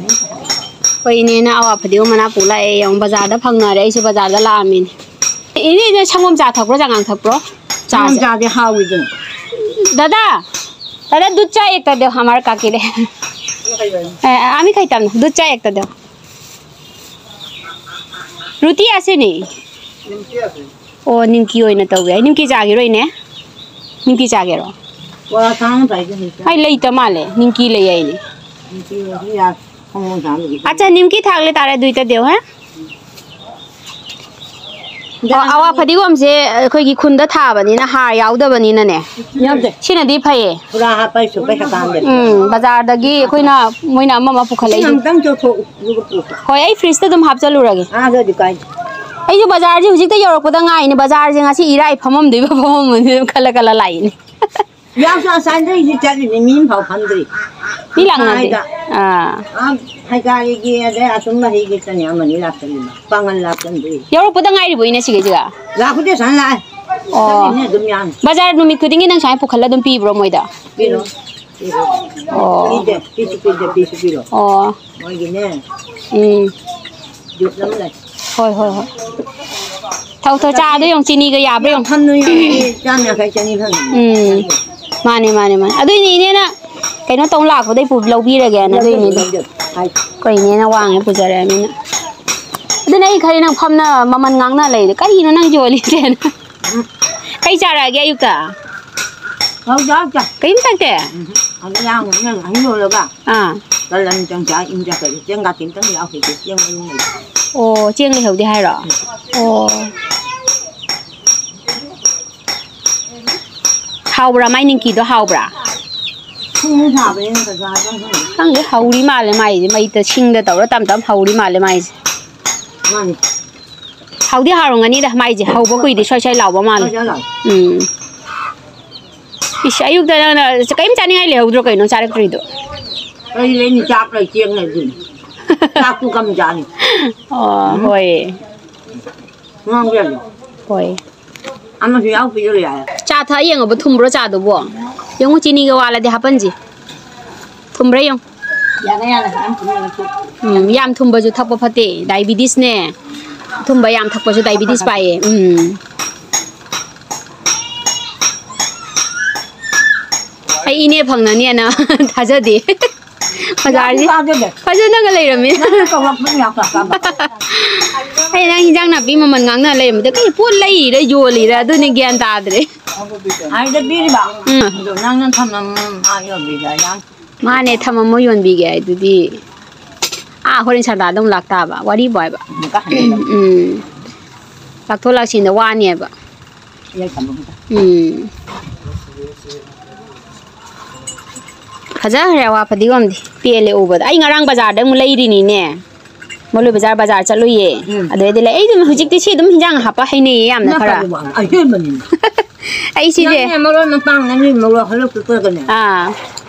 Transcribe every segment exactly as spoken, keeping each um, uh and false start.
ꯑꯩꯈꯣꯏ ꯏꯅꯦꯅ ꯑꯋꯥ ꯐꯗꯤꯒꯣꯝ ꯃꯅꯥ ꯄꯨ ꯂꯥꯛꯑꯦ꯫ ꯌꯦꯡꯉꯨ, ꯕꯖꯥꯔꯗ ꯐꯪꯅꯔꯦ꯫ ꯑꯩꯁꯨ ꯕꯖꯥꯔꯗ ꯂꯥꯛꯑꯝꯃꯤꯅꯦ꯫ ꯏꯅꯦ, ꯏꯅꯦ, ꯁꯪꯒꯣꯝ ꯆꯥ ꯊꯛꯄ꯭ꯔꯣ, ꯆꯉꯥꯡ ꯊꯛꯄ꯭ꯔꯣ? ꯆꯥꯁꯦ꯫ ꯁꯪꯒꯣꯝ ꯆꯥꯗꯤ ꯍꯥꯎꯋꯤꯗꯅ꯫ दादा, दादा, दूध चाय एक तो दो, हमारे काकी रे। ए, आम्ही खायताम ना, दूध चाय एक तो दो। रोटी ऐसे नहीं। ꯑꯣ, ꯅꯤꯝꯀꯤ ꯑꯣꯏꯅ ꯇꯧꯒꯦ꯫ ꯑꯩ ꯅꯤꯝꯀꯤ ꯆꯥꯈꯤꯔꯣꯏꯅꯦ꯫ ꯅꯤꯝꯀꯤ ꯆꯥꯒꯦꯔꯣ? ꯕꯣꯔꯥ ꯊꯥꯡ ꯑꯃ ꯄꯥꯏꯒꯦ ꯍꯧꯖꯤꯛ꯫ ꯑꯩ ꯂꯩꯇ ꯃꯥꯜꯂꯦ꯫ ꯅꯤꯝꯀꯤ ꯂꯩ ꯑꯩꯅꯦ꯫ ꯅꯤꯝꯀꯤ ꯑꯣꯏꯔꯁꯨ ꯌꯥꯏ꯫ ꯁꯪꯒꯣꯝ ꯆꯥꯅꯕꯒꯤ꯫ अच्छा, निमकी थाक ले तारे दुई तो देव है। ꯑꯋꯥ ꯐꯗꯤꯒꯣꯝꯁꯦ ꯑꯩꯈꯣꯏꯒꯤ ꯈꯨꯟꯗ ꯊꯥꯕꯅꯤꯅ, ꯍꯥꯔ ꯌꯥꯎꯗꯕꯅꯤꯅꯅꯦ꯫ ꯌꯥꯎꯗꯦ꯫ ꯁꯤꯅꯗꯤ ꯐꯩꯌꯦ꯫ ꯄꯨꯔꯥ ꯍꯥꯞꯄ ꯁꯨꯡꯄꯩ ꯍꯥꯞꯄ ꯌꯥꯎꯗꯦ꯫ ꯎꯝ, ꯕꯖꯥꯔꯗꯒꯤ ꯑꯩꯈꯣꯏꯅ, ꯃꯣꯏꯅ ꯑꯃ ꯑꯃ ꯄꯨꯈꯠꯂꯛꯏꯁꯦ꯫ ꯏꯁꯤꯡ ꯑꯝꯇꯪ ꯆꯣꯠꯊꯣꯛ-, ꯑꯗꯨꯒ ꯄꯨꯈꯠ-꯫ ꯍꯣꯏ, ꯑꯩ ꯐ꯭ꯔꯤꯖꯇ ꯑꯗꯨꯝ ꯍꯥꯞꯆꯜꯂꯨꯔꯒꯦ꯫ ꯑꯥ, ꯑꯗꯨꯗꯤ ꯀꯥꯏꯗꯦ꯫ ꯑꯩꯁꯨ ꯕꯖꯥꯔꯁꯦ ꯍꯧꯖꯤꯛꯇ ꯌꯧꯔꯛꯄꯗ ꯉꯥꯏꯅꯦ꯫ ꯕꯖꯥꯔꯁꯦ ꯉꯁꯤ ꯏꯔꯥꯏ ꯐꯝꯃꯝꯗꯣꯏꯕ ꯐꯝꯃꯝꯃꯣꯏꯗꯣꯏꯕ ꯈꯜꯂ ꯈꯜꯂ ꯂꯥꯛꯏꯅꯦ꯫ ꯌꯥꯎꯁꯪ ꯑꯁꯥꯏꯗ ꯑꯩꯁꯨ ꯆꯠꯂꯤꯅꯦ, ꯃꯤ ꯑꯃꯐꯥꯎ ꯐꯝꯗ꯭ꯔꯤ꯫ ꯃꯤ ꯂꯥꯛꯅꯗꯦ꯫ ꯁꯥꯏꯗ꯫ ꯑꯥ꯫ ꯑꯥ, ꯍꯩꯀꯥꯔꯤꯒꯤ ꯑꯗꯩ ꯑꯁꯨꯝ ꯃꯍꯩꯒꯤ ꯆꯅꯤ ꯑꯃꯅꯤ ꯂꯥꯛꯆꯜꯂꯤꯕ꯫ ꯄꯥꯡꯒꯜ ꯂꯥꯛꯆꯟꯗ꯭ꯔꯤ꯫ ꯌꯧꯔꯛꯄꯗ ꯉꯥꯏꯔꯤꯕꯣ ꯏꯅꯦ ꯁꯤꯒꯩꯁꯤꯒ? ꯂꯥꯛꯄꯗꯤ ꯑꯁꯥꯏꯅ ꯂꯥꯛꯑꯦ꯫ ꯑꯣ꯫ ꯆꯠꯂꯤꯅꯦ ꯑꯗꯨꯝ ꯌꯥꯝ꯫ ꯕꯖꯥꯔ ꯅꯨꯃꯤꯠ ꯈꯨꯗꯤꯡꯒꯤ ꯅꯪ ꯁꯨꯃꯥꯏꯅ ꯄꯨꯈꯠꯂ ꯑꯗꯨꯝ ꯄꯤꯕ꯭ꯔꯣ ꯃꯣꯏꯗ? ꯄꯤꯔꯣ꯫ ꯑꯣ꯫ ꯄꯤꯗꯦ, ꯄꯤꯁꯨ ꯄꯤꯗꯦ, ꯄꯤꯁꯨ ꯄꯤꯔꯣ꯫ ꯑꯣ꯫ ꯃꯣꯏꯒꯤꯅꯦ꯫ ꯎꯝ꯫ ꯖꯨꯠ ꯑꯃ ꯂꯩ꯫ ꯍꯣꯏ, ꯍꯣꯏ, ꯍꯣꯏ꯫ ꯊꯥꯎ, ꯊꯥꯎ, ꯆꯥꯗꯣ ꯌꯦꯡꯉꯨ, ꯆꯤꯅꯤꯒ ꯌꯥꯕ꯭ꯔꯥ ꯌꯦꯡꯉꯨ꯫ ꯐꯝꯗꯣ ꯌꯦꯡꯉꯨ, ꯆꯥꯝ ꯌꯥꯡꯈꯩ, ꯆꯅꯤ ꯐꯪꯉꯤ꯫ ꯎꯝ꯫ ꯃꯥꯅꯦ, ꯃꯥꯅꯦ, ꯃꯥꯅꯦ꯫ ꯑꯗꯨꯏꯅꯦ ꯏꯅꯦꯅ ꯀꯩꯅꯣ ꯇꯧ ꯂꯥꯛꯄꯗꯩ ꯄꯨ-, ꯂꯧꯕꯤꯔꯒꯦꯅ ꯑꯗꯨꯏꯅꯦ ꯑꯗꯣ꯫ ꯂꯧꯕꯤꯔꯣ, ꯍꯥꯏ꯫ ꯑꯩꯈꯣꯏ ꯏꯅꯦꯅ ꯋꯥꯡꯉꯦ ꯄꯨꯖꯔꯛꯑꯃꯤꯅ꯫ ꯑꯗꯨꯅ ꯑꯩ ꯈꯜꯂꯤ ꯅꯪ ꯐꯝꯅ ꯃꯃꯜ ꯉꯥꯡꯅ ꯂꯩꯗꯣ꯫ ꯀꯔꯤꯅꯣ ꯅꯪ ꯌꯣꯜꯂꯤꯁꯦꯅ? ꯎꯝ꯫ ꯀꯩ ꯆꯥꯔꯛꯑꯒꯦ ꯑꯌꯨꯛꯇ? ꯍꯧꯖꯤꯛ ꯍꯧꯖꯤꯛ꯫ ꯀꯔꯤꯝ ꯊꯛꯇꯦ? ꯎꯝ꯫ ꯍꯧꯖꯤꯛ ꯂꯥꯡꯕꯅꯤꯅ ꯉꯥꯍꯤꯡ ꯂꯣꯜꯂꯒ ꯑꯥ꯫ ꯇꯜ ꯑꯅꯤꯇꯪ ꯆꯥ ꯏꯪ ꯆꯠꯈ꯭ꯔꯗꯤ ꯆꯦꯡ ꯀꯥꯇꯤ ꯑꯝꯇꯪ ꯌꯥꯎꯈꯤꯗꯦ꯫ ꯆꯦꯡ ꯃꯔꯨ ꯂꯩꯇꯦ꯫ ꯑꯣ, ꯆꯦꯡ ꯂꯩꯍꯧꯗꯦ ꯍꯥꯏꯔꯣ? ꯎꯝ꯫ ꯑꯣ꯫ ꯍꯥꯎꯕ꯭ꯔꯥ? ꯃꯥꯏ ꯅꯤꯡꯀꯤꯗꯣ ꯍꯥꯎꯕ꯭ꯔꯥ? ꯁꯤꯡ ꯁꯥꯕꯅꯤꯅ ꯀꯩꯁꯨ ꯍꯥꯞꯄꯝ ꯈꯪꯗꯦ꯫ ꯈꯪꯗꯦ, ꯍꯧꯔꯤ ꯃꯥꯜꯂꯦ ꯃꯥꯏꯁꯦ꯫ ꯃꯩꯗ, ꯁꯤꯡꯗ ꯇꯧꯔ ꯇꯞ ꯇꯞ ꯍꯧꯔꯤ ꯃꯥꯜꯂꯦ ꯃꯥꯏꯁꯦ꯫ ꯃꯥꯅꯤ꯫ ꯍꯥꯎꯗꯤ ꯍꯥꯎꯔꯝꯒꯅꯤꯗ, ꯃꯥꯏꯁꯦ ꯍꯧꯕ ꯀꯨꯏꯗ꯭ꯔꯤ, ꯁ꯭ꯋꯥꯏ ꯁ꯭ꯋꯥꯏ ꯂꯥꯎꯕ ꯃꯥꯜꯂꯦ꯫ ꯁ꯭ꯋꯥꯏ ꯁ꯭ꯋꯥꯏ ꯂꯥꯎ꯫ ꯎꯝ꯫ ꯏꯁ, ꯑꯌꯨꯛꯇ ꯅꯪꯅ ꯀꯔꯤꯝ ꯆꯥꯅꯤꯡꯉꯥꯏ ꯂꯩꯍꯧꯗ꯭ꯔꯣ ꯀꯩꯅꯣ ꯆꯥꯔꯛꯇ꯭ꯔꯤꯗꯣ? ꯀꯔꯤ ꯂꯩꯅꯤ? ꯆꯥꯛ ꯂꯩ, ꯆꯦꯡ ꯂꯩ ꯑꯗꯨꯅꯤ꯫ ꯆꯥꯛꯇꯨ ꯀꯝ ꯆꯥꯅꯤ? ꯑꯣ, ꯎꯝ꯫ ꯍꯣꯏ꯫ ꯉꯥꯡꯕ ꯌꯥꯗꯦ꯫ ꯍꯣꯏ꯫ ꯑꯃꯁꯨ ꯌꯥꯎ ꯄꯤꯖꯕ ꯌꯥꯏ꯫ ꯆꯥ ꯊꯛꯑ ꯌꯦꯡꯉꯣꯕ, ꯊꯨꯝꯕ꯭ꯔꯣ ꯆꯥꯗꯨꯕꯣ? ꯌꯦꯡꯉꯨ, ꯆꯤꯅꯤꯒ ꯋꯥꯠꯂꯗꯤ ꯍꯥꯞꯄꯟꯁꯤ꯫ ꯊꯨꯝꯕ꯭ꯔꯥ ꯌꯦꯡꯉꯨ꯫ ꯌꯥꯔꯦ, ꯌꯥꯔꯦ, ꯌꯥꯝ ꯊꯨꯝꯃꯦ, ꯌꯥꯝ ꯊꯨꯝꯃꯦ꯫ ꯎꯝ, ꯌꯥꯝ ꯊꯨꯝꯕꯁꯨ ꯊꯛꯄ ꯐꯠꯇꯦ, ꯗꯥꯏꯕꯤꯇꯤꯁꯅꯦ꯫ ꯑꯊꯨꯝꯕ ꯌꯥꯝ ꯊꯛꯄꯁꯨ ꯗꯥꯏꯕꯤꯇꯤꯁ ꯄꯥꯏꯌꯦ꯫ ꯎꯝ꯫ ꯑꯩ ꯏꯅꯦ ꯐꯪꯅꯅꯦꯅ ꯊꯥꯖꯗꯦ꯫ ꯕꯖꯥꯔꯁꯤ ꯌꯥꯝ ꯊꯥꯖꯗꯦ꯫ ꯐꯖꯅꯒ ꯂꯩꯔꯝꯃꯤ꯫ ꯅꯪꯅ ꯀꯧꯔꯛꯄꯗꯤ ꯌꯥꯝ ꯀꯥꯟꯅꯕ꯫ ꯑꯩ ꯅꯪ ꯍꯤꯟꯖꯥꯡ ꯅꯥꯄꯤ ꯃꯃꯜ ꯉꯥꯡꯅ ꯂꯩꯔꯝꯕꯗ ꯀꯩ ꯄꯣꯠ ꯂꯩꯔꯤꯔ ꯌꯣꯜꯂꯤꯔ ꯑꯗꯨꯅꯤ ꯒ꯭ꯌꯥꯟ ꯇꯥꯗ꯭ꯔꯦ꯫ ꯍꯥꯏꯗ ꯄꯤꯔꯤꯕ꯫ ꯎꯝ꯫ ꯑꯗꯣ ꯅꯪꯅ ꯊꯝꯃꯝꯃꯣ, ꯃꯥ ꯌꯣꯟꯕꯤꯒꯦ ꯍꯥꯏ꯫ ꯃꯥꯅꯦ, ꯊꯝꯃꯝꯃꯣ, ꯌꯣꯟꯕꯤꯒꯦ ꯍꯥꯏꯗꯨꯗꯤ꯫ ꯑꯥ, ꯍꯣꯔꯦꯟ ꯁꯟꯗꯥꯗ ꯑꯃꯨꯛ ꯂꯥꯛꯇꯥꯕ꯫ ꯋꯥꯔꯤꯕꯨ ꯍꯥꯏꯕ꯫ ꯑꯃꯨꯛꯀ ꯍꯟꯖꯤꯜꯂꯛꯑꯣ꯫ ꯎꯝ꯫ ꯂꯥꯛꯊꯣꯛ ꯂꯥꯛꯁꯤꯟꯗ ꯋꯥꯅꯦꯕ꯫ ꯏꯌꯥꯏ ꯊꯝꯃꯣ ꯑꯃꯨꯛꯀ꯫ ꯎꯝ꯫ ꯐꯖꯈ꯭ꯔꯦ ꯑꯋꯥ ꯐꯗꯤꯒꯣꯝꯗꯤ꯫ ꯄꯦꯜꯂꯦ ꯎꯕꯗ꯫ ꯑꯩ ꯉꯔꯥꯡ ꯕꯖꯥꯔꯗ ꯑꯃꯨꯛ ꯂꯩꯔꯤꯅꯤꯅꯦ꯫ ꯃꯣꯂꯨ ꯕꯖꯥꯔ, ꯕꯖꯥꯔ ꯆꯠꯂꯨꯏꯌꯦ꯫ ꯎꯝ꯫ ꯑꯗꯨꯗꯩꯗꯤ ꯂꯩ-, ꯑꯩ ꯑꯗꯨꯝ ꯍꯧꯖꯤꯛꯇꯤ ꯁꯤ ꯑꯗꯨꯝ ꯍꯤꯟꯖꯥꯡ ꯍꯥꯞꯄ ꯍꯩꯅꯩꯌꯦ ꯌꯥꯝꯅ ꯈꯔ꯫ ꯅꯠꯇꯕ ꯋꯥꯅꯤ꯫ ꯑꯍꯦꯟꯕꯅꯤꯅ꯫ ꯑꯩ ꯁꯤꯁꯦ ꯅꯪꯅꯦ ꯃꯔꯣꯏ ꯃꯄꯥꯡ ꯅꯪꯒꯤ ꯃꯔꯣꯏ ꯍꯜꯂꯛꯇ ꯇꯧꯔꯒꯅꯦ꯫ ꯑꯥ꯫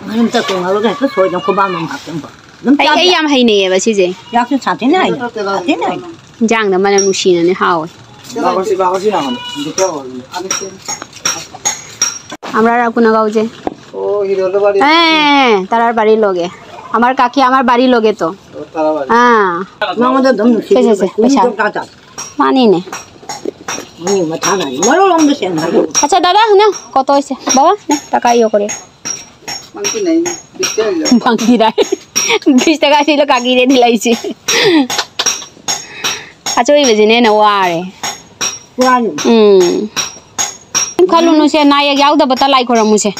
ꯃꯅꯨꯡ ꯆꯠꯇꯣꯏ ꯉꯥꯔꯣꯏꯒ ꯍꯦꯛꯇ ꯁꯣꯏꯗꯅ ꯈꯨꯕꯥꯝ ꯑꯃ ꯍꯥꯞꯆꯤꯟꯕ꯫ ꯑꯗꯨꯝ ꯑꯩ, ꯆꯥꯕ ꯑꯩ ꯌꯥꯏ꯫ ꯌꯥꯝ ꯍꯩꯅꯩꯌꯦꯕ ꯁꯤꯁꯦ꯫ ꯆꯥꯛꯁꯨ ꯁꯥꯊꯤꯅ ꯍꯩꯅꯩ꯫ ꯁꯥꯊꯤꯅ ꯍꯩꯅꯩ꯫ ꯏꯟꯖꯥꯡꯗ ꯃꯅꯝ ꯅꯨꯡꯁꯤꯅꯅꯦ ꯍꯥꯎꯋꯦ꯫ আমরা আর কোনো গাঁও যে? ও, হিরো হলো বাড়ি। হ্যাঁ, তারার বাড়ির লগে। আমার কাকি আমার বাড়ির লগে তো। ও, তারা বাড়ি। হ্যাঁ। ꯅꯉꯣꯟꯗ ꯑꯗꯨꯝ ꯁꯦ, ꯁꯦ, ꯅꯨꯡꯁꯤꯕꯤꯕ ꯁꯦ, ꯄꯩꯁꯥ꯫ ꯅꯤꯡꯊꯧ ꯀꯥꯖꯥ꯫ ꯃꯥꯅꯤꯅꯦ꯫ ꯃꯤ ꯃꯊꯥ ꯅꯥꯏ꯫ ꯃꯔꯣꯜ ꯑꯃꯗ ꯁꯦꯡꯅ ꯍꯥꯏꯔꯛꯎ꯫ আচ্ছা দাদা, শুনা, কত হইছে? বাবা, নে, টাকা ইয়ে করে। মাংতি নাই, বিশ টাকা দিলাম। মাংতি নাই। বিশ টাকা ছিল, কাকিরে দিলাইছি। ꯑꯆꯣꯏꯕꯁꯤꯅ ꯍꯦꯟꯅ ꯋꯥꯔꯦ꯫ ꯋꯥꯅꯤ꯫ ꯎꯝ꯫ ꯈꯜꯂꯨꯅꯨꯁꯦ, ꯅꯥꯌꯦꯛ ꯌꯥꯎꯗꯕꯇ ꯂꯥꯏ ꯈꯣꯏꯔꯝꯃꯨꯁꯦ꯫